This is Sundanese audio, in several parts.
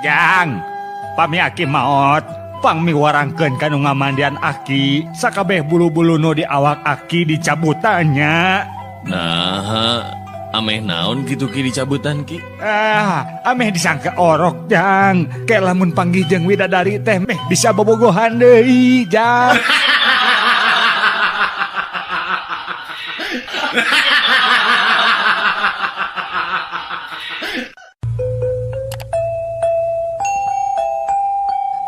Jang, pami aki maot, pangmiwarangkeun ka nu ngamandian aki, sakabeh bulu-bulu nu di awak aki dicabutan nya. Nah, ameh naon gitu Ki dicabutan, Ki? Ah, ameh disangka orok, Jang. Kayak lamun panggih jeung widadari teh meh bisa bobogohan deui, Jang.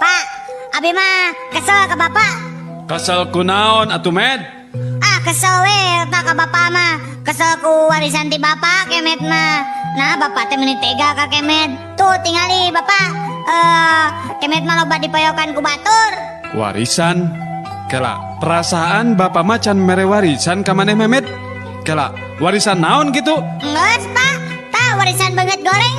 Pak, abi mah kesel ke bapak. Kesel kunaon atuh, Med? Ah, kesel we Pak ke bapak mah. Kesel ku warisan ti bapak Kemet mah. Nah, bapak teh meni tega ka Kemet. Tuh tingali bapak. Eh, Kemet mah loba dipayokan ku batur. Warisan? Kela, perasaan bapak mah can mere warisan ka maneh, Memet. Kela, warisan naon gitu? Geus, Pak. Tah warisan beungeut goreng.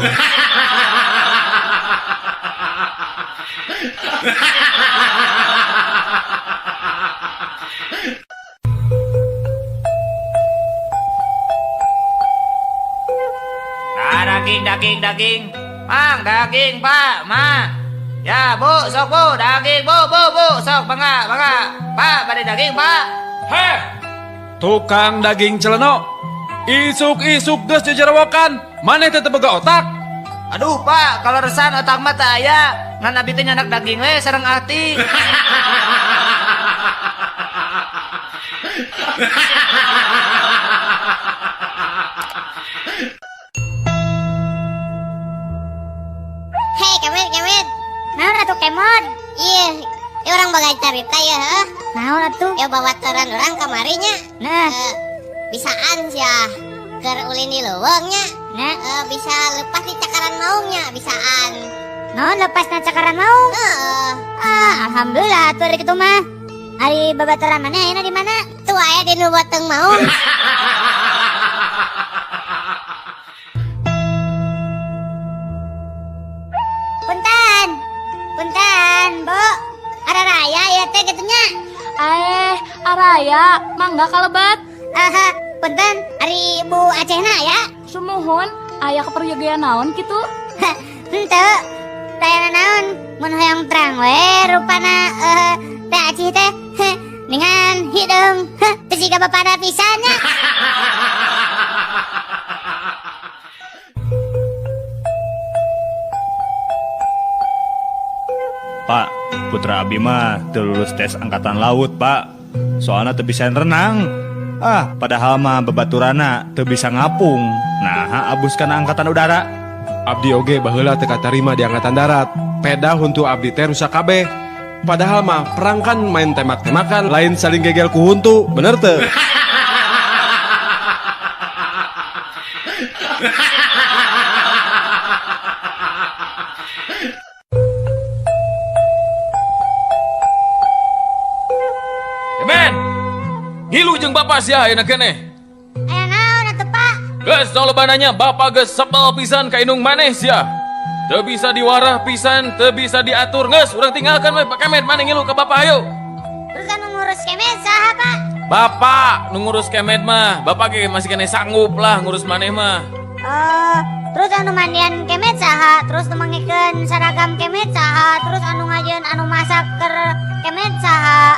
Nah, daging, daging, daging. Mang, daging, Pak, Ma. Ya, Bu, sok Bu, daging, Bu, Bu, Bu, sok bangga, bangga. Pak, pada daging, Pak. Heh, tukang daging celeno. Isuk-isuk geus jejerowokan, maneh teh teu boga otak. Aduh, Pak, kalau resan otak mah teu aya. Ngan abi teh nyanak daging we sareng ati. Hei, Kemet, Kemet. Naon atuh, Kemod? Iya, ya orang bagai carita ya, heuh. Naon atuh? Ya babaturan urang kamari nya. Nah, bisaan sia keur ulin di leuweung nya. Nah, bisa lepas di cakaran maungnya, bisaan. Naon lepas na cakaran maung? Heeh. Ah, alhamdulillah atuh ari kitu mah. Ari babaturan maneh ayeuna di mana? Tuh aya di nu boteng maung. Punten. Punten, Bu. Araraya ya teh kitu nya. Eh, araya, mangga kalebat. Aha, punten, ari Bu Acehna ya? Sumuhun, aya keperyogian naon kitu? Henteu. Tayana naon, mun hoyong terang we rupana teh Acih teh. Ningan hideung, teu siga bapana pisan nya. Pak, putra abi mah teu lulus tes angkatan laut, Pak. Soalna teu bisa renang. Ah, padahal mah babaturana teu bisa ngapung. Nah, abus kana angkatan udara. Abdi oge baheula teu katarima di angkatan darat. Peda huntu abdi teh rusak kabeh. Padahal mah perang kan main tembak-tembakan, lain saling gegel ku huntu, bener teu? Kemen. Ngilu jeung bapak sia ayeuna keneh. Aya naon atuh, Pak? Geus tong loba nanya, bapak geus sebel pisan ka indung maneh sia. Teu bisa diwarah pisan, teu bisa diatur. Geus, urang tinggalkan we Pak Kemet, maneh ngilu ka bapak ayo. Terus anu ngurus Kemet saha, Pak? Bapak nu ngurus Kemet mah, bapak ge masih keneh sanggup lah ngurus maneh mah. Oh, terus anu mandian Kemet saha? Terus nu mangikeun seragam Kemet saha? Terus anu ngajieun anu masak keur Kemet saha?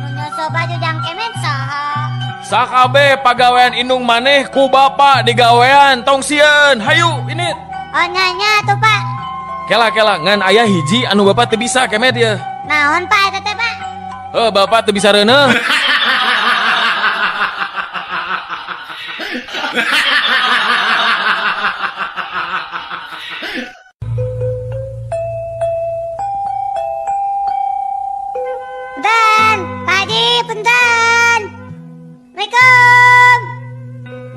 Nu nyoso baju jang Kemet saha? Sakabeh pagawean indung maneh ku bapak digawean, tong sieun. Hayu, ini. Oh, nya tuh, Pak. Kela kela ngan aya hiji anu bapak teu bisa Kemet ya. Naon, Pak, eta teh, Pak? Heuh, bapak teu bisa reuneuh. Punten, Pak Haji, punten. Assalamualaikum.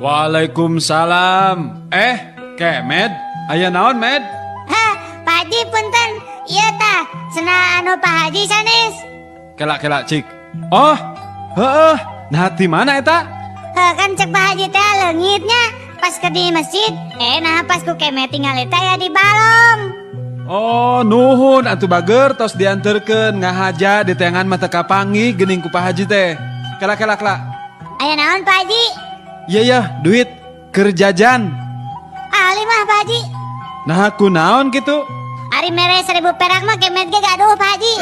Waalaikumsalam. Eh, Kemed, aya naon, Med? Hah, Pak Haji punten. Iya tah, cenah anu Pak Haji sanes. Kela kela cik. Oh, heeh. Nah, di mana eta? Heh, kan cek Pak Haji teh leungitnya pas ke di masjid. Eh, nah pas ku Kemet tinggal eta ya di balong. Oh, nuhun atuh bager tos dianterkeun ngahaja di tengan mata kapangi geuning ku Pak Haji teh. Kela kela kela. Aya naon Pak Haji? Iya ya, duit keur jajan. Ali mah Pak Haji. Nah, ku naon kitu? Ari Ari mere 1000 perak mah kemet ge gaduh Pak Haji.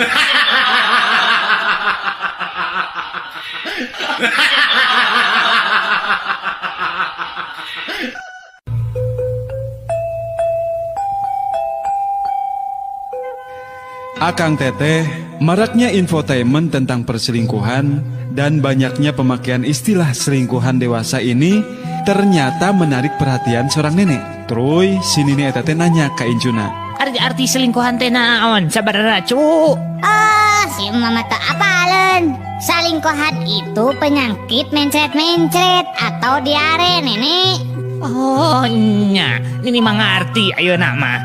Akang Teteh, maraknya infotainment tentang perselingkuhan dan banyaknya pemakaian istilah selingkuhan dewasa ini ternyata menarik perhatian seorang nenek. Terus si nini eta teh nanya ka incuna. Arti-arti selingkuhan teh naon sabarana cu? Oh, si mama teu apaleun. Selingkuhan itu penyakit mencret-mencret atau diare, nenek. Oh nya, nini mah ngarti ayeuna mah.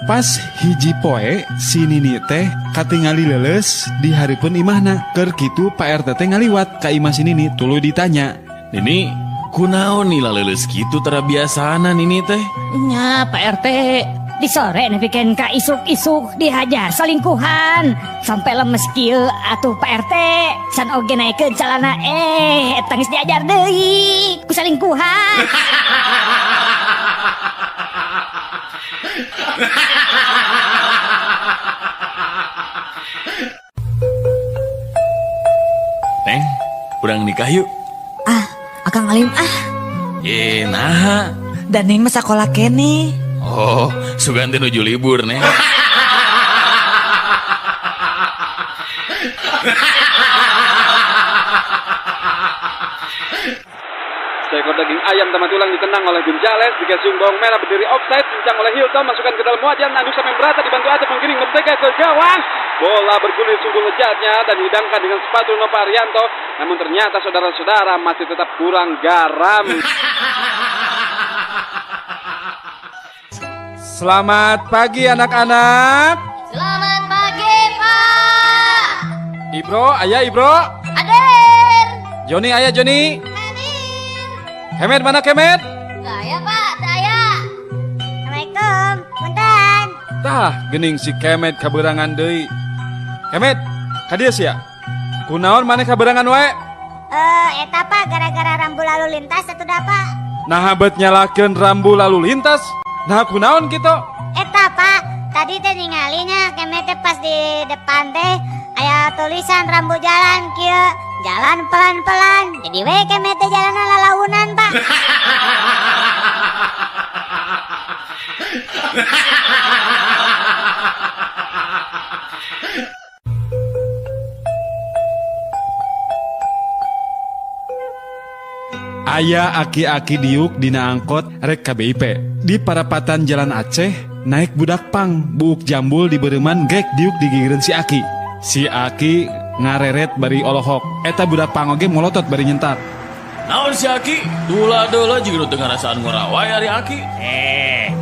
Pas hiji poe si nini teh katingali leuleus di hareupeun imahna. Keur kitu Pak RT teh ngaliwat ka imah si nini tuluy ditanya. Nini, kunaon nih leuleus kitu tara biasana nini teh? Nya Pak RT. Di sore nepikeun ka isuk-isuk dihajar selingkuhan sampai lemes kieu atuh Pak RT. San oge naikeun calana eta geus diajar deui ku selingkuhan. Neng, urang nikah yuk. Ah, Akang Alim ah. Nah. Dan Neng mah sakola keneh. Oh, sugan teh nuju libur, Neng. Seekor daging ayam tamat tulang ditendang oleh Gonzales, digasung bawang merah berdiri offside, cincang oleh Hilton, masukkan ke dalam wajan, nanduk sampai merata, dibantu Acep menggiring Merdeka ke gawang. Bola bergulir sungguh lezatnya dan dihidangkan dengan sepatu Nova Arianto. Namun ternyata saudara-saudara masih tetap kurang garam. Selamat pagi anak-anak. Selamat pagi, Pak. Ibro, ayah Ibro. Ader. Joni, ayah Joni. Hadir. Kemet mana Kemet? Saya Pak, saya. Assalamualaikum, punten. Tah, gening si Kemet kaberangan deui. Kemet, ka dieu sia. Kunaon maneh kaberangan wae? Eta Pak gara-gara rambu lalu lintas atuh da Pak. Nah bet nyalakeun rambu lalu lintas. Nah kunaon kitu? Eta Pak, tadi teh ningalinya Kemet teh pas di depan teh aya tulisan rambu jalan kieu. Jalan pelan-pelan. Jadi we Kemet teh jalanna lalaunan Pak. Aya aki-aki diuk dina angkot rek ka BIP. Di parapatan Jalan Aceh naik budak pang buuk jambul di bereuman gek diuk digigireun si aki. Si aki ngareret bari olohok. Eta budak pang oge molotot bari nyentak. Naon si aki? Dula-dula jeung nu teu ngarasaan ngora wae ari aki.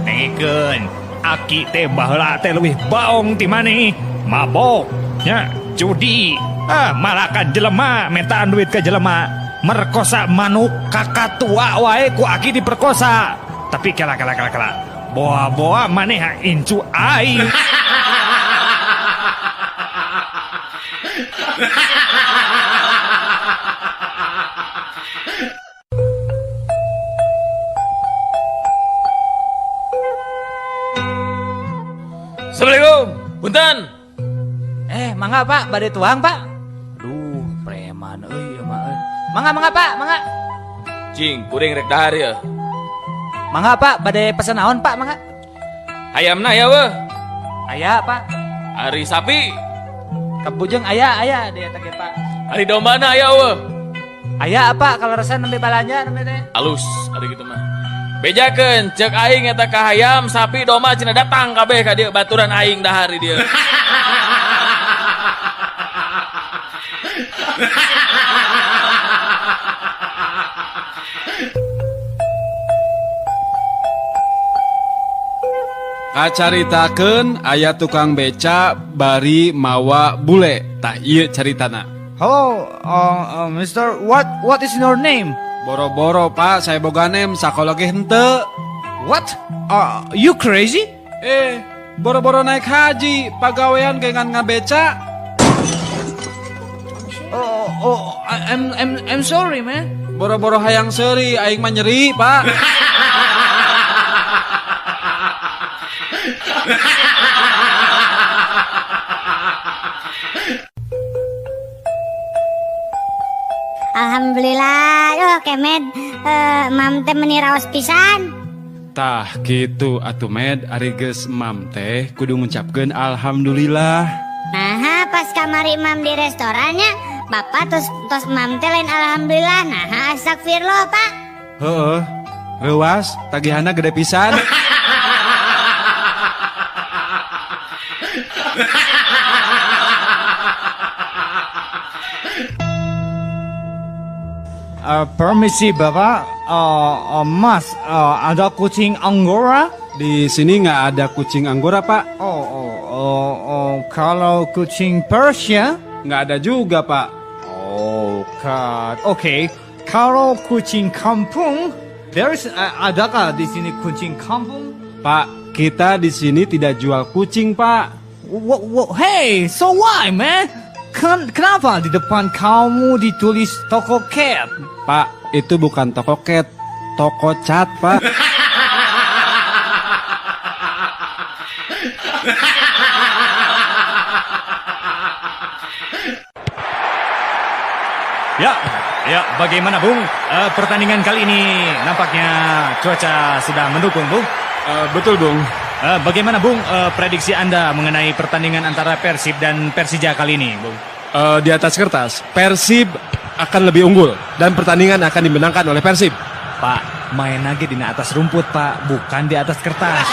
Dengekeun. Aki teh baheula teh leuwih baong ti maneh. Mabok, nya, judi. Ah, malakan jelema mintaan duit ke jelema. Merkosa manuk kakak tua wae ku aki diperkosa. Tapi kela kela kela kela. Boa-boa maneh incu aing. Assalamualaikum. Punten. Mangga Pak, bade tuang Pak. Duh, preman euy ieu mah euy. Mangga mangga Pak, mangga. Cing, kuring rek dahar ya. Mangga Pak, bade pesen naon Pak, mangga. Hayamna aya weuh. Aya Pak. Ari sapi. Kabujeng aya aya di eta ge Pak. Ari dombana aya weuh. Aya apa kalau rasa nembe balanja nembe teh. Alus, ari kitu mah. Bejakeun ceuk aing eta ka hayam, sapi, domba cenah datang kabeh ka dieu baturan aing dahar di dieu. Kacaritakeun aya tukang beca bari mawa bule. Tah ieu caritana. Hello, Mister, what is your name? Boro-boro Pak, saya boga nem sakola ge henteu. What? You crazy? Boro-boro naik haji, pagawean ge ngan ngabeca. Oh, I'm sorry, man. Boro-boro hayang seuri, aing mah nyeri, Pak. Alhamdulillah, oh Kemed, Mam teh meni raos pisan. Tah gitu atuh Med, ari geus Mam teh kudu ngucapkeun alhamdulillah. Nah, pas kamari Mam di restorannya, Bapak tos tos Mam teh lain alhamdulillah, nah astagfirullah, Pak. Heeh. Reuwas, tagihanna gede pisan. Permisi Bapak, Mas, ada kucing Anggora? Di sini nggak ada kucing Anggora, Pak. Oh, kalau kucing Persia? Nggak ada juga, Pak. Oh, God. Oke, kalau kucing kampung, adakah di sini kucing kampung? Pak, kita di sini tidak jual kucing, Pak. Hey, so why, man? Kenapa di depan kamu ditulis toko cat? Pak, itu bukan toko cat, toko cat, Pak. Ya, ya, bagaimana Bung? Pertandingan kali ini nampaknya cuaca sudah mendukung, Bung. Betul, Bung. Bagaimana Bung, prediksi Anda mengenai pertandingan antara Persib dan Persija kali ini, Bung? Di atas kertas, Persib akan lebih unggul dan pertandingan akan dimenangkan oleh Persib. Pak, main lagi di atas rumput, Pak, bukan di atas kertas.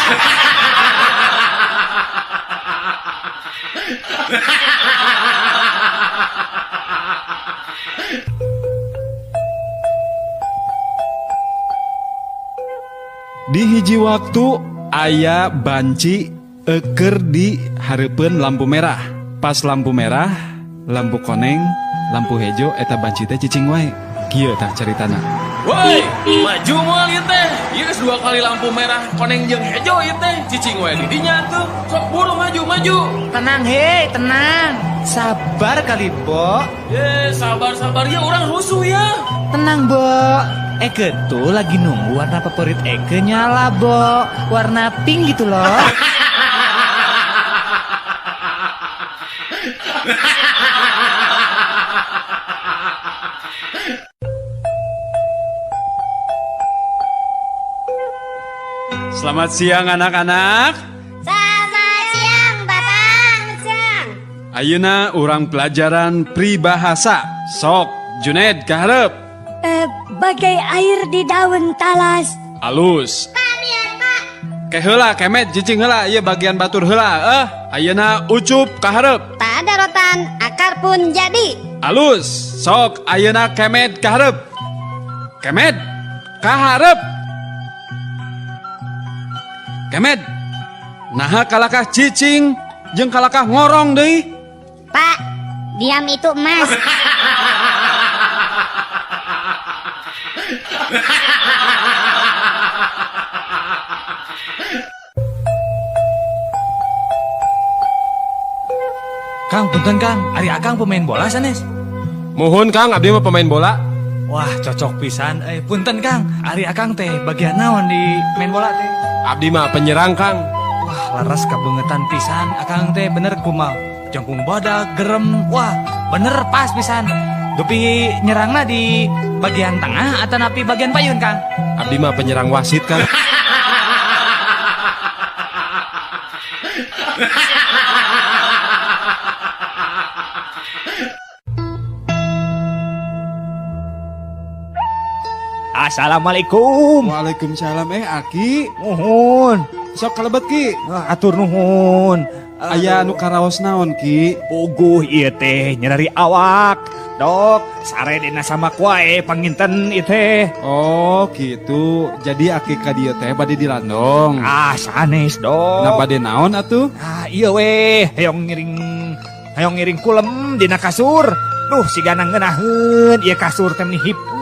Di hiji waktu aya banci eker di hareupeun lampu merah. Pas lampu merah, lampu koneng, lampu hejo, eta banci teh cicing wae. Kieu tah caritana. Woi, maju moal ieu teh. Ieu geus 2 kali lampu merah, koneng jeung hejo ieu teh. Cicing wae di dinya tuh. Sok buru maju, maju. Tenang hei, tenang. Sabar kali, Bo. Sabar-sabar ya, orang rusuh ya. Tenang, Bo. Eke tuh lagi nunggu warna favorit Eke nyala, Bo. Warna pink gitu loh. Selamat siang anak-anak. Selamat siang, Bapak. Siang. Ayeuna urang pelajaran peribahasa. Sok, Juned kaharep. Bagai air di daun talas. Alus. Pak, biar, Pak. Ke heula Kemet cicing heula ieu bagian batur heula. Ayeuna Ucup kaharep. Tak ada rotan, akar pun jadi. Alus. Sok ayeuna Kemet kaharep. Kemet kaharep. Kemet. Naha kalakah cicing jeung kalakah ngorong deui. Pak, diam itu emas. Kang, punten Kang, ari Akang pemain bola sanes? Muhun Kang, abdi mah pemain bola. Wah, cocok pisan. Punten Kang, ari Akang teh bagian naon di main bola teh? Abdi mah penyerang Kang. Wah, laras kabeungetan pisan Akang teh, bener kumaha. Jangkung badak, gerem. Wah, bener pas pisan. Dupi nyerangna di bagian tengah atau napi bagian payun Kang? Abdi mah penyerang wasit Kang. Assalamualaikum. Waalaikumsalam. Aki. Nuhun. Sok kalebet Ki. Atur nuhun. Aya anu karaos naon Ki? Puguh ieu teh nyeri awak. Dok, sare dina sama wae panginten ieu teh. Oh, gitu. Jadi aki ka dieu teh bade dilandong. Ah, sanes, Dok. Nah, bade naon atuh? Ah, iya weh, hoyong ngiring kulem dina kasur. Duh, sigana ngeunaheun ieu kasur teh meni hipu.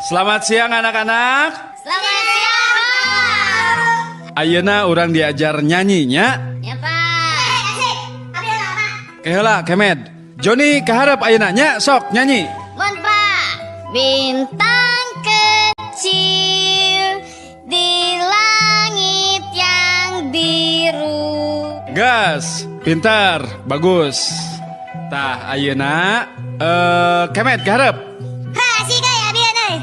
Selamat siang anak-anak. Selamat siang, Pak. Ayeuna urang diajar nyanyinya. Ya, Pak. Asik. Abi heula, Pak. Ke heula Kemed. Joni kaharep ayeuna nya sok nyanyi. Mun, Pak. Bintang kecil di langit. Gas, pintar, bagus. Tah, ayeuna kemet garep. Ha, sih gaya abi euy.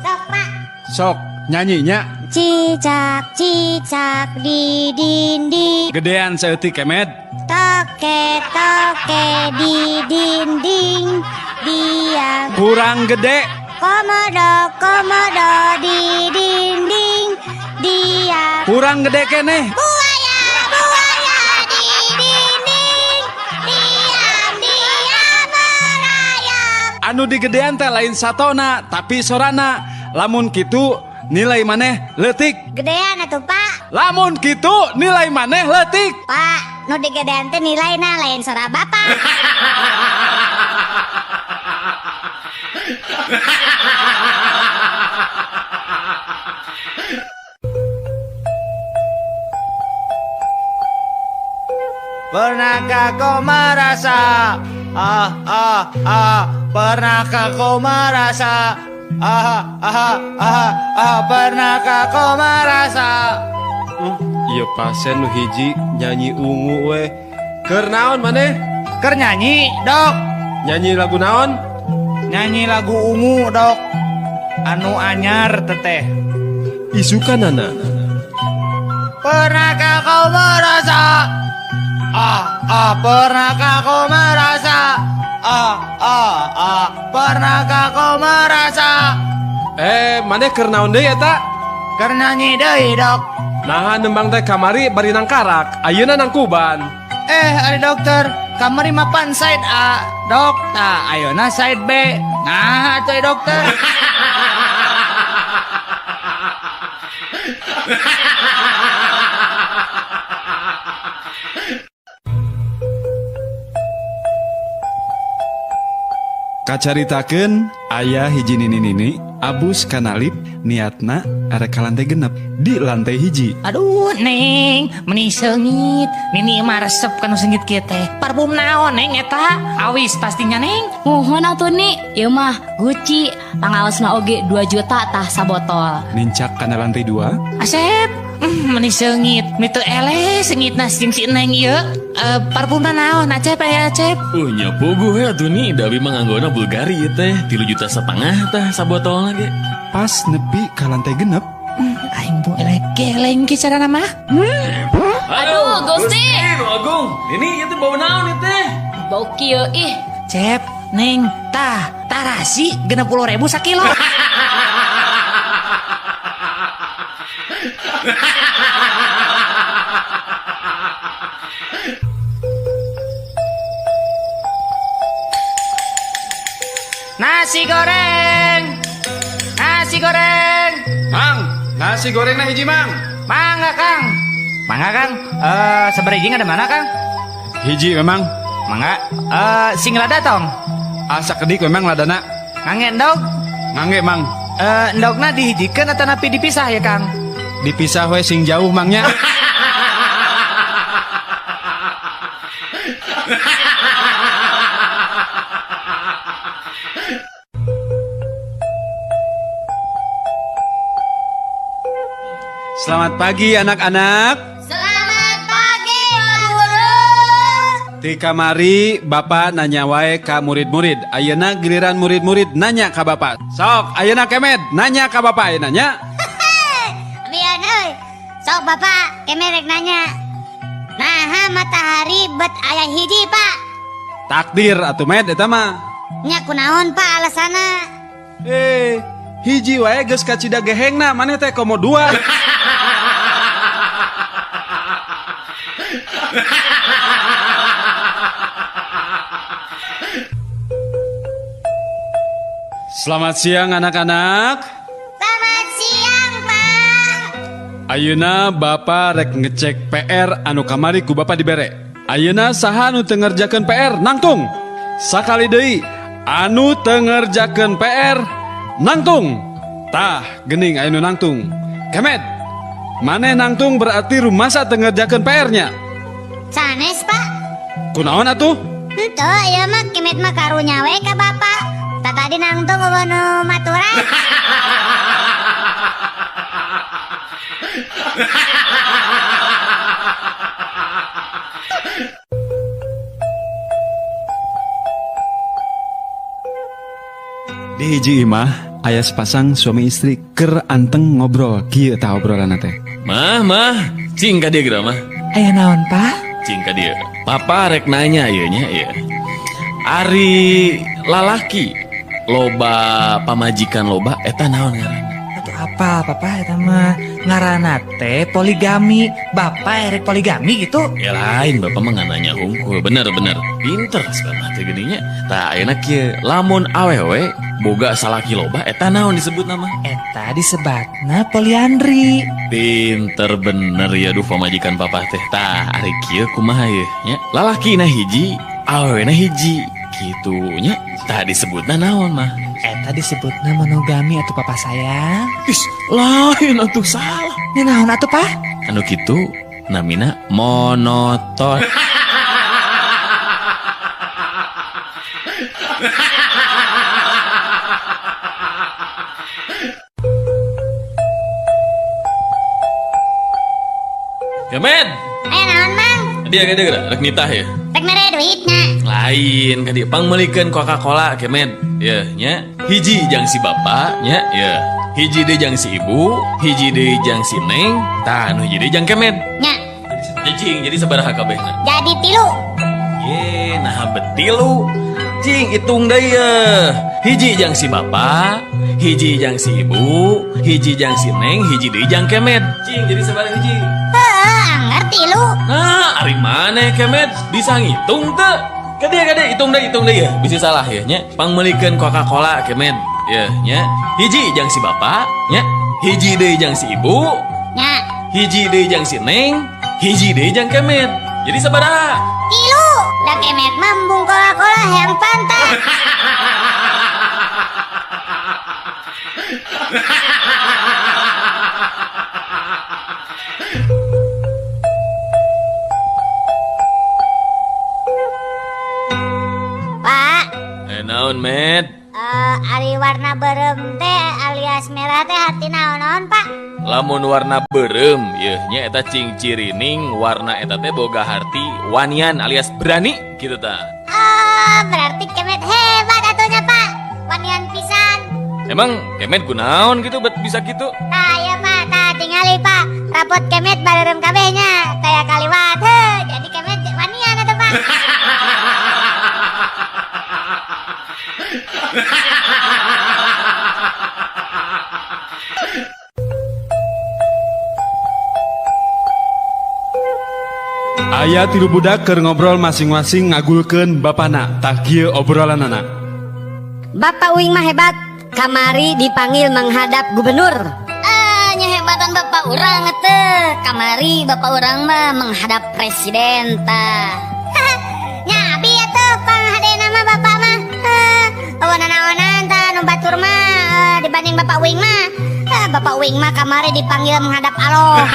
Sok, Pak. Sok nyanyinya. Cicak cicak di dinding. Gedean saeutik kemet. Toke toke di dinding. Dia kurang gede. Komodo komodo di dinding. Dia kurang gede keneh. Buaya buaya di dinding. Diam diam merayap. Anu digedean teh lain satona tapi sorana. Lamun kitu nilai maneh leutik. Gedean atuh, Pak. Lamun kitu nilai maneh leutik. Pak, nu digedean teh nilaina lain sora bapak. Pernahkah kau merasa ah ah ah, pernahkah kau merasa ah ah ah ah, pernahkah kau merasa. Iya pasien nu hiji nyanyi ungu we. Keur naon maneh? Keur nyanyi, Dok. Nyanyi lagu naon? Nyanyi lagu ungu, Dok. Anu anyar teteh. Isukanana. Pernahkah kau merasa ah ah, pernahkah kau merasa ah ah ah, pernahkah kau merasa. Maneh keur naon deui eta? Keur nyanyi deui, Dok. Naha nembang teh kamari bari nang karak, ayeuna nang Kuban. Ari dokter, kamari mapan side A, Dok. Tah, ayeuna side B. Nah, atuh dokter. Kacaritakeun aya hiji nini-nini abus kana lip niatna arek ka lantai 6 di lantai 1. Aduh, Neng, meni seungit. Nini mah resep kanu seungit kieu teh. Parfum naon, Neng, eta? Awis pastinya, Neng. Muhun atuh ni, ieu mah Gucci, pangaosna oge 2 juta tah sabotol. Nincak kana lantai 2. Asep, meni seungit, meni teu eleh seungitna jeung si Neng ieu. Parfumna naon, Acep, aya Acep? Nya puguh ya atuh ni, da abi mah nganggona Bulgari ieu teh, 3,5 juta tah sabotolna ge. Pas nepi ka lantai 6. Aing bu eleh geleng ki carana mah. Aduh, Gusti. Nu agung, ini ieu teh bau naon ieu teh? Bau kieu ih. Cep, Neng, tah, tarasi 60.000 sakilo. Nasi goreng. Nasi goreng. Mang, nasi gorengna hiji, Mang. Mangga, Kang. Mangga, Kang. Sabaraha ada mana, Kang? Hiji memang. Mangga. Sing lada tong. Asa kedik memang ladana. Ngangge endog? Ngangge, Mang. Endogna dihijikeun atau napi dipisah ya, Kang? Dipisah we sing jauh, Mangnya. Selamat pagi anak-anak. Selamat pagi Pak Guru. Ti kamari bapak nanya wae ka murid-murid. Ayeuna giliran murid-murid nanya ka bapak. Sok, ayeuna kemed nanya ka bapak ayeuna nya. Bian euy. Sok bapak, kemed rek nanya. Naha matahari bet aya hiji, Pak? Takdir atuh med eta mah. Nya kunaon Pak alasana? Hiji wae geus kacida gehengna, maneh teh komo 2. Selamat siang anak-anak. Selamat siang Pak. Ayeuna bapak rek ngecek PR anu kamari ku bapak dibere. Ayeuna saha anu teu ngerjakeun PR nangtung. Sakali deui anu teu ngerjakeun PR nangtung. Tah geuning aya nu nangtung. Kemed, maneh nangtung berarti rumasa teu ngerjakeun P R-nya. Sanes Pak. Kunaon atuh? Henteu, ieu mah kemed mah karunya we ka bapak. Tah tadi nangtung eueuh nu maturan. Di hiji imah aya sepasang suami istri keur anteng ngobrol, kieu tah obrolan teh. Mah, mah, cing ka dieu geura, mah. Aya naon, Pak? Cing ka dieu. Papa rek nanya ieu nya ieu. Ari lalaki loba pamajikan loba eta naon ngaranna? Atuh apa, Papa, eta mah ngaranna teh poligami. Bapak erek poligami gitu? Ya lain, bapak mah nanya hungkul. Bener bener. Pinter sekarang teh geuning nya. Tah, ayeuna kieu, lamun awewe boga salaki loba eta naon disebut nama? Eta disebatna poliandri. Pinter bener ya, duh, pamajikan papa teh. Tah, ari kieu kumaha ye nya? Lalakina hiji, awewena hiji kitu nya. Tah, disebutna naon, mah? Eta disebutna monogami atuh, Papa sayang. Is, lain atuh, salah. Nya naon atuh, Pak? Anu kitu namina monoton. Kemed. Aya naon, Mang? Dia ka dieu geura, rek nitah ya. Rek mere duitna. Lain, ka dieu pangmeulikeun Coca-Cola, Kemed. Ya, nya. Hiji jang si bapak nya, ya. Hiji deui jang si ibu, hiji deui jang si neng, tah nu hiji deui jang Kemed. Nya. Cing, jadi sabaraha kabehna? Jadi 3. Ye, nah betilu. Cing, hitung deui ye. Hiji jang si bapak, hiji jang si ibu, hiji jang si neng, hiji deui jang Kemed. Cing, jadi sabaraha hiji? Heuh, anggar 3. Nah, ari maneh, Kemed, bisa ngitung teu? Kade kade hitung deui, hitung deui ya. Bisa salah ya nya. Pangmeulikeun Coca-Cola, Kemed. Ya nya. Hiji jang si bapak nya, hiji deui jang si ibu, Nya. Hiji deui jang si neng, hiji deui jang Kemed. Jadi sabaraha? 3. Da Kemed mah embung Coca-Cola yang pantas. Pak, Eh, naon, Med? Ari warna beureum teh alias merah teh arti naon-naon, Pak? Lamun warna beureum yeuh nya, eta cing cirining warna eta teh boga harti wanian alias berani gitu tah. Oh, berarti Kemet hebat atuh nya, Pak. Wanian pisan. Emang Kemed kunaon gitu bet bisa gitu? Tah ya, Pak, tah tingali, Pak. Rapot Kemet bareureum kabehnya kayak kaliwat. Heuh, jadi Kemet wanian atuh, Pak. Aya tilu budak keur ngobrol, masing-masing ngagulkeun bapana. Tah, kieu obrolanana. Bapak uing mah hebat. Kamari dipanggil menghadap gubernur. Ah, nyahebatan bapak urang teh. Kamari bapak urang mah menghadap presiden tah. Nya abi atuh panghadena mah bapak mah. Heh, naonan tah nu batur mah dibanding bapak uing mah. Heh, bapak uing mah kamari dipanggil menghadap Allah.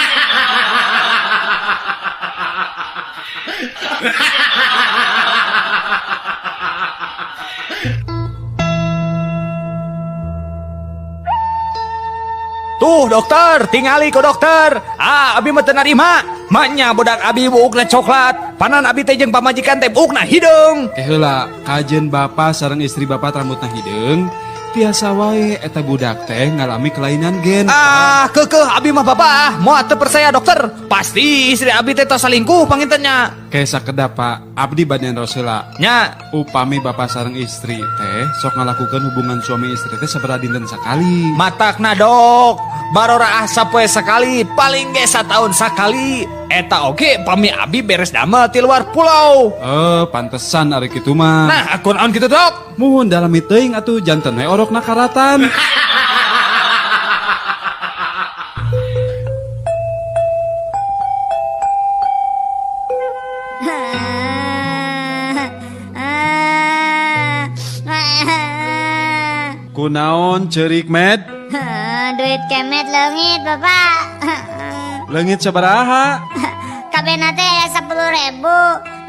Tuh dokter, tingali ku dokter. Ah, abi mah teu narima. Maknya budak abi buukna coklat. Panan abi teh jeung pamajikan teh buukna hideung. Teh heula, kajen bapak sareng istri bapak rambutna hideung, tiasa wae eta budak teh ngalami kelainan gen. Ah, keukeuh abi mah bapak, moal teu percaya dokter. Pasti istri abi teh tos salingkuh panginten nya. Ke sakedap, Pak, abdi bade naros heula. Nya. Upami bapak sareng istri teh sok ngalakukeun hubungan suami istri teh sabaraha dinten sakali? Matakna dok, baroraah sapoe sekali, paling ge satahun sakali. Eta oge pami abi beres damel ti luar pulau. Eh, pantesan ari kitu mah. Nah, kunaon kitu, dok? Muhun dalami teuing atuh, janten we orokna karatan. Kunaon cerik, Med? Duit Kemet leungit, Bapak. Leungit sabaraha? Kabehna teh aya 10.000,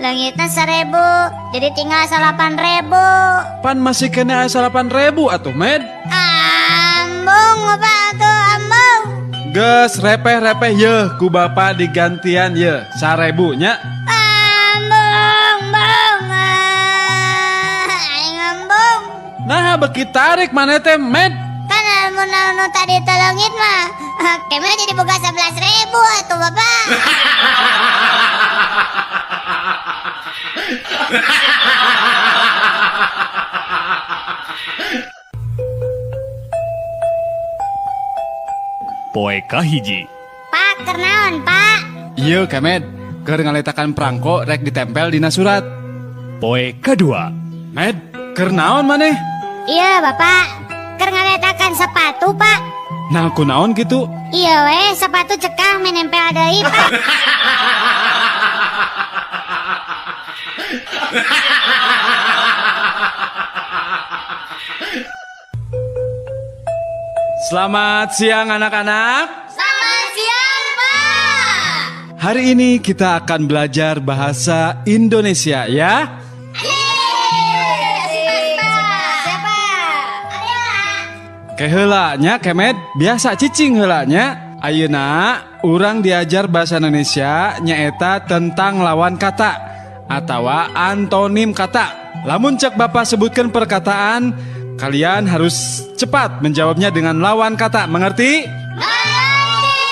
leungitna 1.000, jadi tinggal 8.000. Pan masih keneh aya 8.000 atuh, Med. Embung, Bapak atuh, embung. Geus repeh-repeh yeuh, ku bapak digantian ye 1.000 nya. Embung, embung. Ah, aing embung. Nah, beki tarik maneh teh, Med. Kan lamun anu tadi teu leungit mah, Kemet jadi boga 11.000 atuh, Bapak. Poe kahiji. Pak, keur naon, Pak? Ieu Kemed, keur ngaletakan prangko rek ditempel dina surat. Poe kadua. Med, keur naon maneh? Iya, Bapak. Keur ngaletakan sepatu, Pak. Nah, kunaon gitu? Iya weh, sepatu cekang menempel deui, Pak. Selamat siang anak-anak. Selamat siang, Pak. Hari ini kita akan belajar bahasa Indonesia ya. Siapa? Ke heula nya Kemed, biasa cicing heula nya. Ayeuna urang diajar bahasa Indonesia nyaeta tentang lawan kata atau antonim kata. Lamun cek Bapak sebutkan perkataan, kalian harus cepat menjawabnya dengan lawan kata. Mengerti? Mengerti.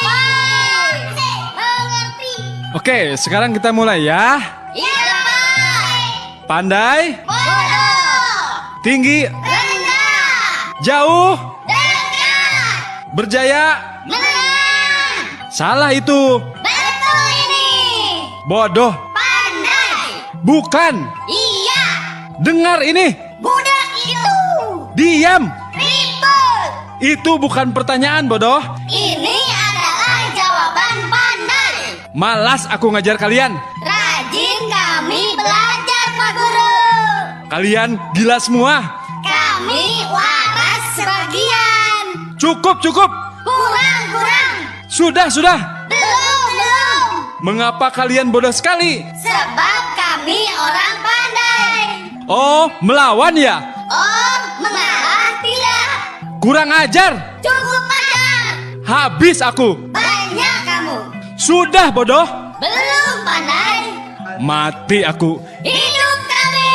Oke, sekarang kita mulai ya. Iya, Pak. Pandai, Bodoh. tinggi, Rendah. jauh, Dekat. berjaya. Menang. Salah itu. Betul ini. Bodoh. Pandai. Bukan. Iya. Dengar ini. Budak itu. Diam. Ribut. Itu bukan pertanyaan, bodoh. Ini adalah jawaban pandai. Malas aku ngajar kalian. Rajin kami belajar, Pak Guru. Kalian gila semua. Kami waras sebagian. Cukup, cukup. Kurang, kurang. Sudah, sudah. Belum, belum. Mengapa kalian bodoh sekali? Sebab kami orang pandai. Oh, melawan ya? Oh, mengalah tidak. Kurang ajar. Cukup ajar. Habis aku. Banyak kamu. Sudah bodoh. Belum pandai. Mati aku. Hidup kami.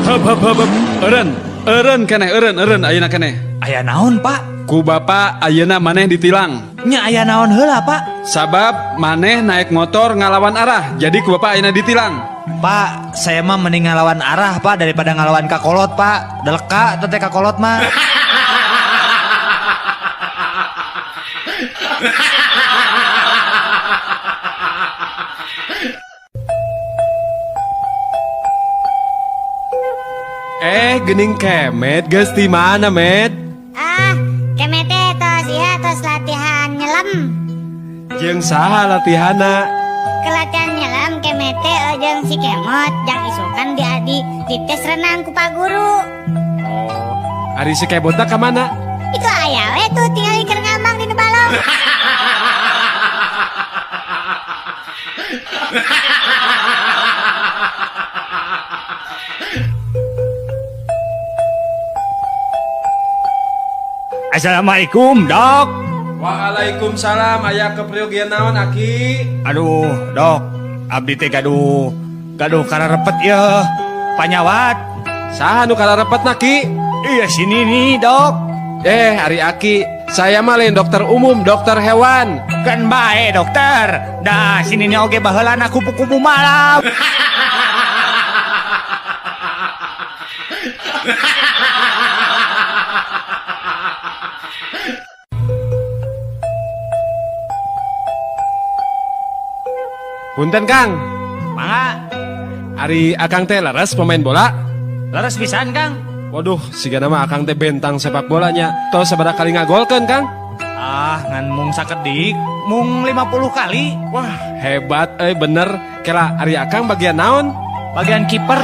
Hep hep hep. Hep. Eureun, eureun keneh, eureun, eureun ayeuna keneh. Aya naon, Pak? Ku bapak ayeuna maneh ditilang. Nya aya naon heula, Pak? Sabab maneh naik motor ngalawan arah, jadi ku bapak ayeuna ditilang. Pak, saya mah mending ngalawan arah, Pak, daripada ngalawan kakolot, Pak. Deleka teh kakolot mah. Eh, gening Kemet, geus di mana, Met? Ah, Kemet teh tos ieu tos latihan nyelam. Jeung saha latihana? Ke latihan nyelam Kemet teh jeung si Kemot jang isukan di adi di tes renang ku Pak Guru. Oh, ari si Kemotna ka mana? Itu aya we tuh tinggal keur ngambang di nu balong. Assalamualaikum, Dok. Waalaikumsalam, aya keperyogian naon, Aki? Aduh, Dok. Abdi teh gaduh gaduh kararepet ya. Panyawat. Saha nu kararepetna, Ki? Iya sini nih, Dok. Eh, ari Aki, saya mah lain dokter umum, dokter hewan. Kan bae, dokter. Dah sini nih oge baheulana kupu-kupu malam. Punten, Kang. Mangga, Ari Akang teh leres pemain bola? leres pisan, Kang. Waduh, sigana mah Akang teh bentang sepak bolanya. Tos sabaraha kali ngagolkeun, Kang? Ah, ngan mung sakedik, mung 50 kali. Wah, hebat euy bener. Kela ari Akang bagian naon? Bagian kiper.